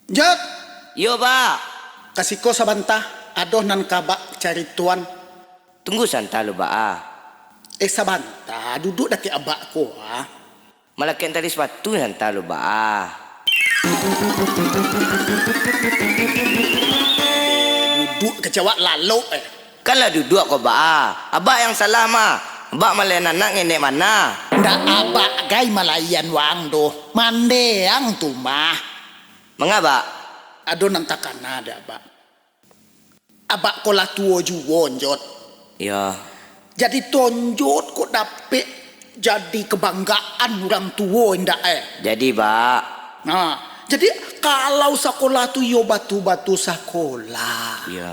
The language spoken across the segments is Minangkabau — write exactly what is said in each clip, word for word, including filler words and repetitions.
Jot! Yo, Bak. Ka siko sabanta, ado nan ka Abak caritoan. Tunggu sabanta lu, Bak, ah. Eh, sabanta, duduak dakek Abak ko, ah. Malakek tali sapatu sabanta lu, Bak, ah. Duduak kecek awak lalok, eh. Kan lah duduak ko, Bak, ah. Abak yang salah mah. Abak malaian anak ngenek bana. Ndak Abak gai malaian wang doh. Mandeang tu mah. Manga, Bak? Ado nan takana dek Abak. Abak ko lah tuo juo, Njot. Iyo. Jadi, Tonjot ko dapek jadi kebanggaan urang tuo, indak, eh? Jadi, Bak. Nah, jadi, kalau sakolah tu iyo batu-batu sakolah. Iyo.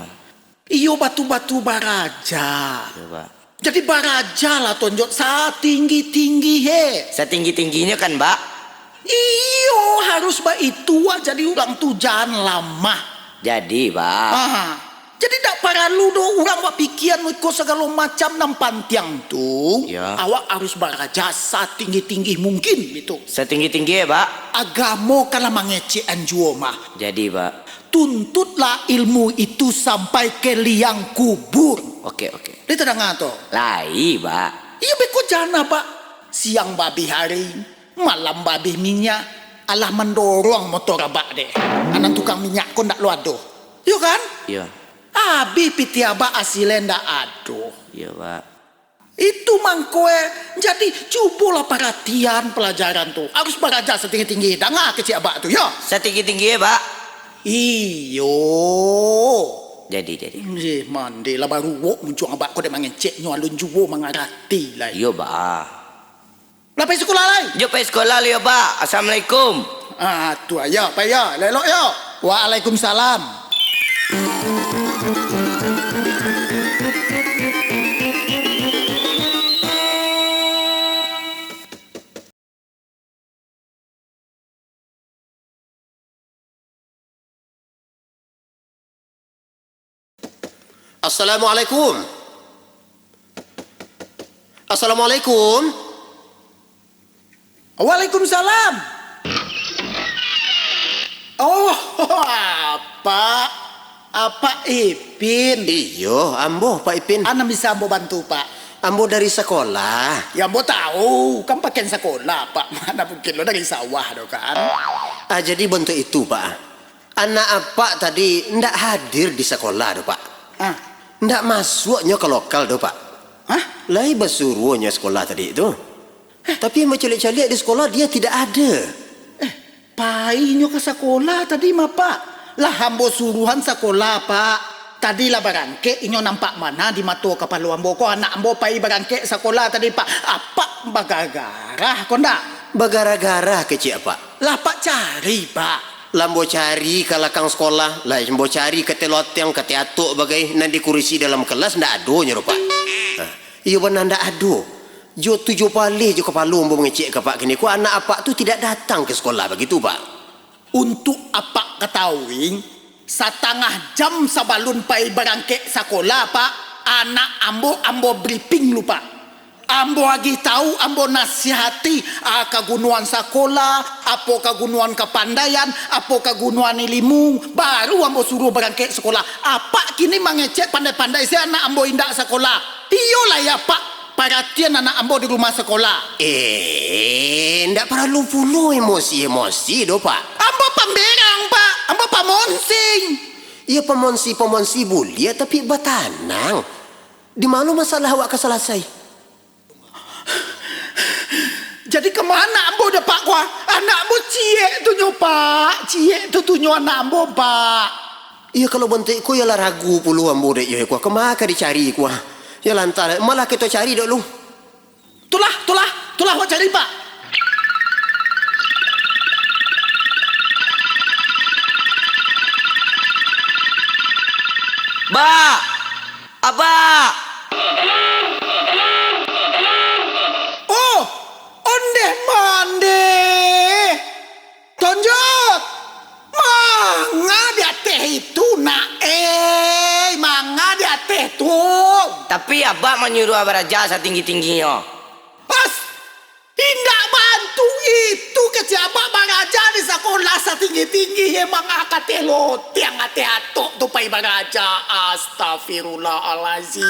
Iyo batu-batu baraja. Iyo, Bak. Jadi barajalah Tonjot satinggi-tinggi he. Satinggi-tingginyo kan, Bak? Iyo, harus baitu wak jadi urang tu jan lamah. Jadi, Bak. Ah, jadi dak paralu doh urang bapikian iko sagalo macam, nan pantiang tu, Iyo. Awak harus baraja satinggi-tinggi mungkin gitu. Satinggi-tinggi, Bak. Agamo kan lah mangecek an juo mah. Jadi, Bak. Tuntutlah ilmu itu sampai ke liang kubur. Oke, oke. Lai tadanga tu? Lai, Bak. Iyo beko jan Abak. Siang babih ari, malam babih minyak. Alah mandorong motor Abak deh. Anan tukang minyak ko ndak lo ado. Iyo kan? Iyo. Abih pitih Abak asilnyo ndak ado. Iyo, Bak. Itu mangko, eh, jadi cubolah paratian palajaran tu. Harus baraja satinggi-tinggi. Danga kecek Abak tu, yo. Satinggi-tinggi, eh, Bak. Iyo. Jadi, jadi. Eh, mande lah baruok muncuang Abak ko dek mangeceknyo, alun juo mangarati lai. Iyo, Bak. Lah pai sikolah lai? Jok pai sikolah lai, yo, Bak. Assalamualaikum. Ah, tu aja, pai yo. Elok-elok yo. Waalaikumsalam. Assalamualaikum. Assalamualaikum. Waalaikumsalam. Oh, Apak. Apak Ipin. Iyo, ambo, Pak Ipin. A nan bisa ambo bantu, Pak? Ambo dari sakolah. Yo, ambo tahu. Kan pakaian sakolah, Pak. Mana mungkin lo dari sawah, do kan? Ah, jadi bantuak itu, Pak. Anak Apak tadi ndak hadir di sakolah, do, Pak. Ah. Ndak masuaknyo ka lokal, do, Pak. Hah? Lai basuruahnyo sakolah tadi tu. Eh. Tapi ambo caliak-caliak di sakolah, dia tidak ada. Eh, painyo ka sakolah tadi mah, Pak. Lah ambo suruahan sakolah, Pak. Tadi lah barangkek, inyo nampak bana di mato kapalo ambo ko, anak ambo pai barangkek sakolah tadi, Pak. Apak bagarah-garah ko ndak? Bagarah-garah kecek Apak? Lah Apak cari, Pak. Lah ambo cari ka lakang sakolah, lah ambo cari ka ateh loteng, ka ateh atok bagai, nan di kurisi dalam kelas ndak adonyo do, Pak. Nah, iyo bana ndak ado. Jo tu jo paleh jo kapalo ambo mangecek ka Apak kini ko, anak Apak tu tidak datang ka sakolah, bagitu, Pak. Untuak Apak katahui, satangah jam sabalun pai barangkek sakolah, Pak, anak ambo, ambo briefing lu, Pak. Ambo agih tahu, ambo nasihati, ah, kagunoan sakolah, apo kagunoan kapandaian, apo kagunoan ilimu, baru ambo suruah barangkek sakolah. Apak kini mangecek pandai-pandai se anak ambo indak sakolah. Iyo lai Apak paratian anak ambo di rumah sakolah. Eh, ndak paralu pulo emosi-emosi do, Pak. Ambo pamberang, Pak. Ambo pamonsing. Iyo, pamonsi-pamonsi buliah, tapi batanang. Di ma lo masalah awak ka salasai? Jadi, ka ma anak ambo dapek ko? Anak ambo ciek tu nyo, Pak. Ciek tu, tu nyo anak ambo, Pak. Iyo, kalau bantuak iko, iyo lah ragu pulo ambo dek iyo ko. Ka ma ka dicari ko? Iyo, lantak, malah kito cari dek lu. Tu lah, tu lah, tu lah awak cari, Pak. Bak! Abak! Oh, ondeh mandeh! Tonjot! Manga di ateh itu, nak, eh! Manga di ateh tu! Tapi Abak manyuruah baraja satinggi-tingginyo. Pas! Indak bantu itu kecek Abak baraja di sakolah. Lah satinggi-tinggi emang akateh lotiang ateh atok tu pai baraja. Astagfirullahalazim.